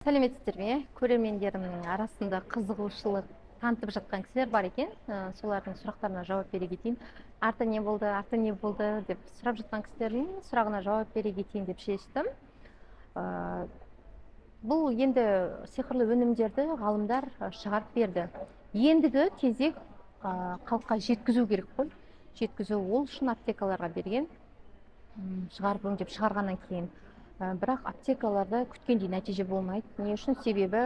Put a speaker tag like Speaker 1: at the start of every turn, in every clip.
Speaker 1: Сәлеметсіздер ме? Көрермендерімнің арасында қызығушылық танытып жатқан кісілер бар екен. Солардың сұрақтарына жауап бере кетейін. Арты не болды, арты не болды деп сұрап жатқан кісілердің сұрағына жауап бере кетейін деп шештім. Бұл енді сиқырлы өнімдерді ғалымдар шығарып берді. Ендігі кезек халыққа жеткізу керек қой. Жеткізу ол үшін аптекаларға берген, шығарып, өңдеп шығарғаннан кейін. Бірақ аптекаларда күткендей нәтиже болмайды. Не үшін? Себебі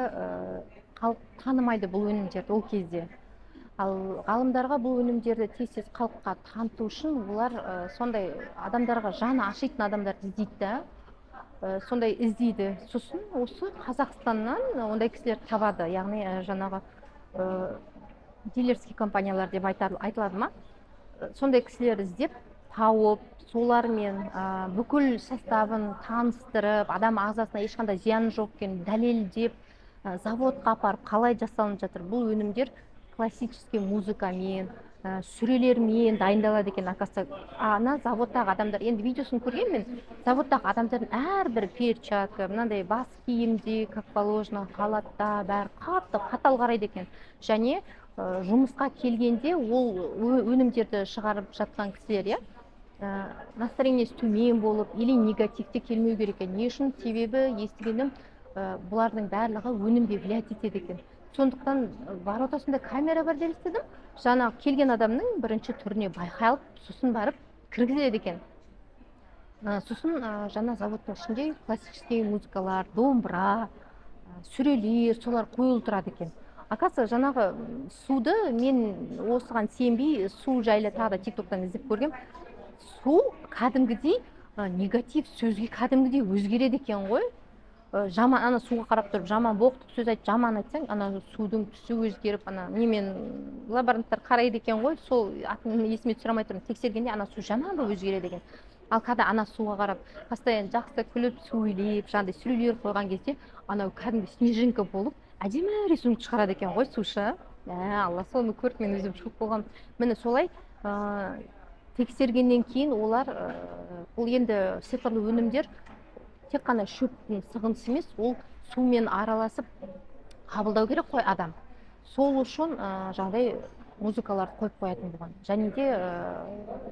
Speaker 1: халық танымайды бұл өнімдерді ол кезде. Ал ғалымдарға бұл өнімдерді тез тез халыққа таныту үшін олар сондай адамдарға жаны ашитын адамдарды іздейді да, сондай іздейді. Сосын осы Қазақстаннан ондай кісілер табады, яғни жаңағы дилерский компаниялар деп айтылады ма, сондай кісілер іздеп тауып, солармен бүкіл составын таныстырып, адам ағзасына ешқандай зияны жоқ екенін дәлелдеп, заводқа апарып, қалай жасалынып жатыр бұл өнімдер, классический музыкамен, сүрелермен дайындалады екен, оказывается. Ана заводтағы адамдар, енді видеосын көргенмін, заводтағы адамдардың әрбір перчатка, мынандай бас киімде, как положено, халатта, бәрі қатты қатал қарайды екен. Және жұмысқа келгенде ол өнімдерді шығарып жатқан кісілер, иә, настроениесі төмен болып или негативте келмеу керек екен. Не үшін? Себебі естігенім, бұлардың барлығы өнімге влиять етеді екен. Сондықтан воротасында камера бар деп естідім. Жаңағы келген адамның бірінші түріне байқалып, сосын барып кіргізеді екен. Сосын жаңа заводтың ішінде классический музыкалар, домбыра, сүрелер, солар қойылып тұрады екен, оказывается. Жаңағы суды мен осыған сенбей, су жайлы тағы да Тик Токтан іздеп көргем. Су кәдімгідей негатив сөзге кәдімгідей өзгереді екен ғой. Жаман, ана суға қарап тұрып, жаман боқтық сөз айтып, жаман айтсаң, ана судың түсі өзгеріп, ана немен лаборанттар қарайды екен ғой, сол атын есіме түсіре алмай тұрмын, тексергенде ана су жаман болып өзгереді екен. Ал когда ана суға қарап, постоянно жақсы күліп сөйлеп, жаңағыдай сүрелер қойған кезде, анау кәдімгі снежинка болып, әдемі рисунок шығарады екен ғой су ше. Ә, Алла, соны көріп, мен өзім шок болғанмын. Міне, солай тексергеннен кейін олар бұл енді сиқырлы өнімдер тек қана шөптің сығындысы емес, ол сумен араласып қабылдау керек қой адам. Сол үшін жаңағыдай музыкаларды қойып қоятын болған. Және де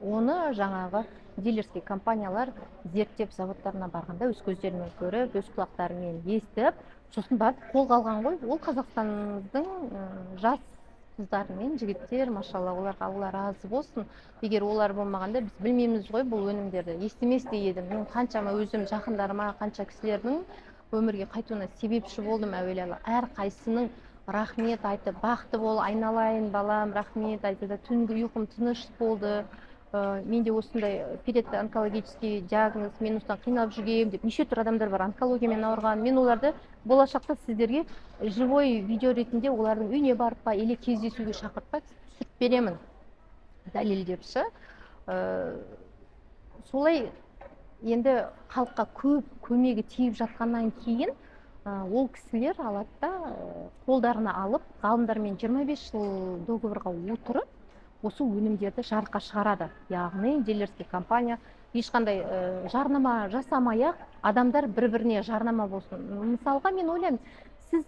Speaker 1: оны жаңағы дилерский компаниялар зерттеп, заводтарына барғанда өз көздерімен көріп, өз құлақтарымен естіп, сосын барып қолға алған ғой. Ол Қазақстанымыздың жас қыздары мен жігіттер, машалла, оларға Алла разы болсын. Егер олар болмағанда, біз білмейміз ғой бұл өнімдерді, естімес те едім. Мен қаншама өзім жақындарыма, қанша кісілердің өмірге қайтуына себепші болдым. Әуелі Алла, әрқайсысының рахмет айтып, «Бақытты бол, айналайын балам, рахмет айтады, түнгі ұйқым тыныш болды, менде осындай предонкологический диагноз, мен осыдан қиналып жүргенмін» деп. Неше түрлі адамдар бар онкологиямен ауырған. Мен оларды болашақта сіздерге живой видео ретінде олардың үйіне барып па или кездесуге шақырып па, түсіріп беремін, дәлелдеп ше. Солай енді халыққа көп көмегі тиіп жатқаннан кейін ол кісілер алады да, қолдарына алып, ғалымдармен 25 жыл договорға отырып, осы өнімдерді жарыққа шығарады. Яғни дилерский компания ешқандай жарнама жасамай ақ, адамдар бір біріне жарнама болсын. Мысалға, мен ойлаймын, сіз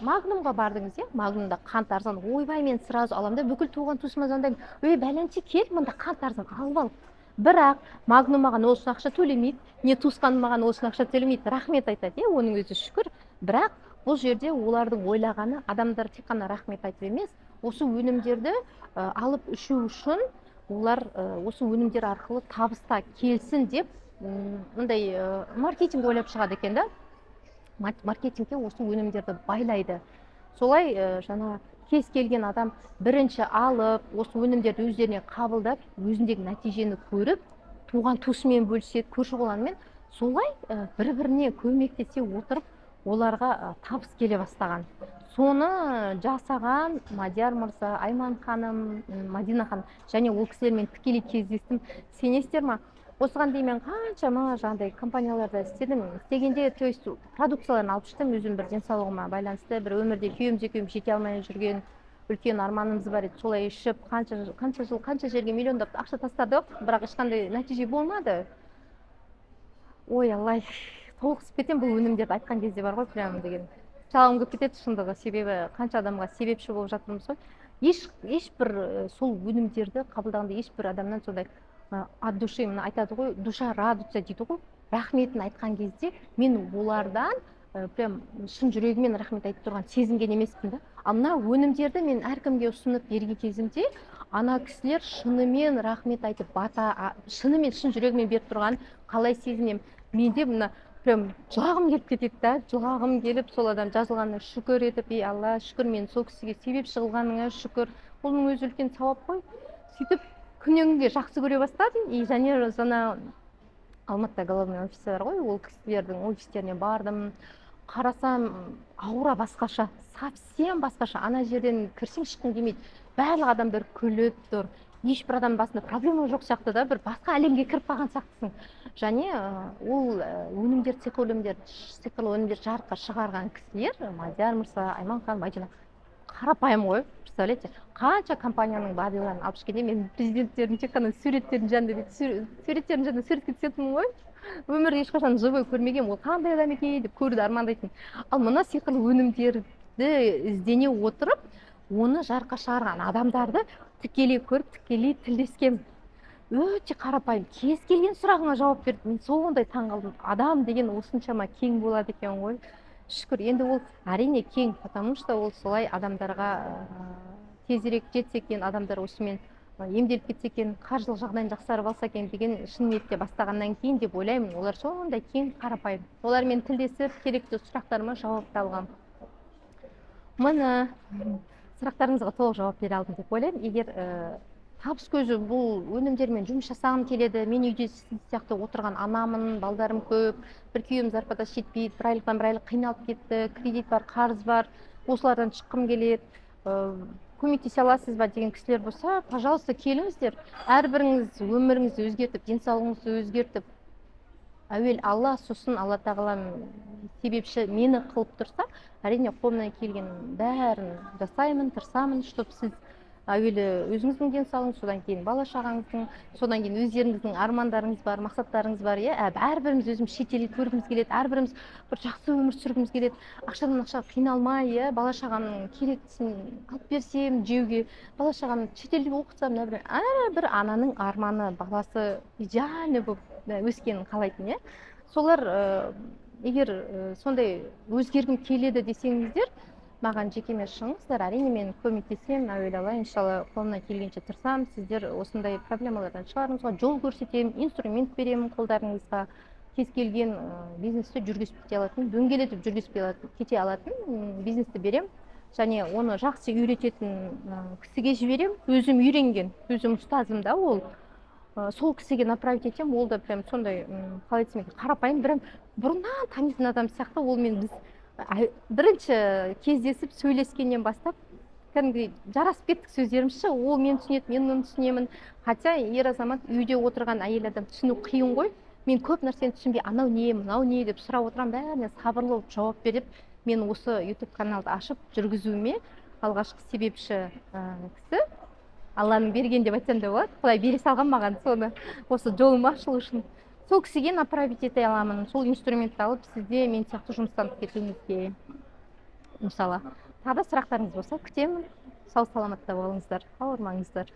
Speaker 1: Магнумға бардыңыз, иә, Магнумда қант арзан, ойбай, мен сразу аламын да, бүкіл туған туысыма звондаймын: «Ей, бәленше, кел, мында қант арзан, алып ал». Бірақ Магнум маған ол үшін ақша төлемейді, не туысқаным маған ол үшін ақша төлемейді, рахмет айтады, иә, оның өзі шүкір. Бірақ бұл жерде олардың ойлағаны адамдар тек қана рахмет айтып емес, осы өнімдерді алып ішу үшін, олар осы өнімдер арқылы табысқа келсін деп, мындай маркетинг ойлап шығады екен да. Маркетингке осы өнімдерді байлайды. Солай жаңа кез келген адам бірінші алып, осы өнімдерді өздеріне қабылдап, өзіндегі нәтижені көріп, туған туысымен бөліседі, көрші қолаңмен, солай бір біріне көмектесе отырып, оларға табыс келе бастаған. Соны жасаған Мадияр мырза, Айман ханым, Мадина ханым. Және ол кісілермен тікелей кездестім. Сенесіздер ма, осыған дейін мен қаншама жаңағыдай компанияларда істедім. Істегенде, то есть продукцияларын алып іштім өзім, бір денсаулығыма байланысты, бір өмірде күйеуіміз екеуміз жете алмай жүрген үлкен арманымыз бар еді. Солай ішіп, қанша қанша жыл, қанша жерге миллиондап ақша тастадық, бірақ ешқандай нәтиже болмады. Ой, Алла, Толықсып кетемін бұл өнімдерді айтқан кезде бар ғой, прям деген жылағым келіп кетеді шындығы. Себебі қанша адамға себепші болып жатырмыз ғой. Ешбір сол өнімдерді қабылдағанда ешбір адамнан сондай от души, мына айтады ғой, «душа радуется» дейді ғой, рахметін айтқан кезде мен олардан прям шын жүрегіммен рахмет айтып тұрған сезінген емеспін да. Ал мына өнімдерді мен әркімге ұсынып берген кезімде ана кісілер шынымен рахмет айтып, бата шынымен шын жүрегімен беріп тұрғанын қалай сезінемін? Менде мына прям жылағым келіп кетеді да, жылағым келіп, сол адам жазылғанына шүкір етіп, ей, Алла, шүкір, мен сол кісіге себепші қылғаныңа шүкір, оның өзі үлкен сауап қой. Сөйтіп күннен күнге жақсы көре бастадым. И және жаңа Алматыда головной офисі бар ғой, ол кісілердің офистеріне бардым. Қарасам, аура басқаша, совсем басқаша. Ана жерден кірсең, шыққың келмейді. Барлық адамдар күліп тұр, ешбір адамның басында проблема жоқ сияқты да, бір басқа әлемге кіріп қалған сияқтысың. Және ол өнімдер, сиқырлы өнімдер жарыққа шығарған кісілер, Мадияр мырза, Айман ханым, Мадина, қарапайым ғой. Представляете, қанша компанияның БАДыларын алып ішкенде, мен президенттердің тек қана суреттерінің жанында бүйтіп суреттерінің жанында суретке түсетінмін ғой. Өмірде ешқашан живой көрмегенмін, ол қандай адам екен деп көруді армандайтынмын. Ал мына сиқырлы өнімдерді іздене отырып, оны жарыққа шығарған адамдарды тікелей көріп, тікелей тілдескенмін. Өте қарапайым, кез келген сұрағыңа жауап берді. Мен сондай таңғалдым, адам деген осыншама кең болады екен ғой. Шүкір. Енді ол, әрине, кең, потому что ол солай адамдарға тезірек жетсе екен, адамдар осымен емделіп кетсе екен, қаржылық жағдайын жақсарып алса екен деген шын ниетте бастағаннан кейін деп ойлаймын. Олар сондай кең, қарапайым, олармен тілдесіп, керекті сұрақтарыма жауап та алғанмын. Міне, сұрақтарыңызға толық жауап бере алдым деп ойлаймын. Егер табыс көзі бұл өнімдермен жұмыс жасағым келеді, мен үйде сіз сияқты отырған анамын, балдарым көп, бір күйеуім зарплатасы жетпейді, бір айлықтан бір айлық қиналып кетті, кредит бар, қарыз бар, осылардан шыққым келеді, көмектесе аласыз ба деген кісілер болса, пожалуйста, келіңіздер. Әрбіріңіз өміріңізді өзгертіп, денсаулығыңызды өзгертіп, әуел Алла, сосын Алла Тағалам себепші мені қылып тұрса, әрине, қолымнан келген бәрін жасаймын, тырысамын, чтобы сіз әуелі өзіңіздің денсаулығыңыз, содан кейін бала шағаңыздың, содан кейін өздеріңіздің армандарыңыз бар, мақсаттарыңыз бар, иә. Әрбіріміз өзіміз шетелге көргіміз келеді, әрбіріміз бір жақсы өмір сүргіміз келеді, ақшадан ақшаға қиналмай, иә. Бала шағамның керектісін алып берсем жеуге, бала шағамды шетелде оқытсам, например. Әрбір ананың арманы баласы идеальный болып өскенін қалайтын, иә. Солар егер сондай өзгергім келеді десеңіздер, маған жекеме шығыңыздар. Әрине, мен көмектесемін. Әуелі Алла, иншалла, қолымнан келгенше тырысамын сіздер осындай проблемалардан шығаруыңызға, жол көрсетемін, инструмент беремін қолдарыңызға, кез келген бизнесті жүргізіп кете алатын, дөңгелетіп жүргізіп кете алатын бизнесті беремін. Және оны жақсы үйрететін кісіге жіберемін. Өзім үйренген, өзім ұстазым да ол. Сол кісіге направить етемін. Ол да прям сондай, қалай айтсам екен, қарапайым, прям бұрыннан танитын адам сияқты. Ол мен біз бірінші кездесіп сөйлескеннен бастап кәдімгідей жарасып кеттік сөздеріміз ше. Ол мені түсінеді, мен оны түсінемін. Хотя ер азамат, үйде отырған әйел адам түсіну қиын ғой. Мен көп нәрсені түсінбей, анау не, мынау не деп сұрап отырамын. Бәріне сабырлы болып жауап беріп, мен осы Ютуб каналды ашып жүргізуіме алғашқы себепші кісі, Алланың берген деп айтсам да болады, Құдай бере салған маған соны, осы жолым ашылу үшін. Сол кісіге направить ете аламын, сол инструментті алып, сізде мен сияқты жұмыстанып кетуіңізге, иншалла. Тағы да сұрақтарыңыз болса, күтемін. Сау саламатта болыңыздар, ауырмаңыздар.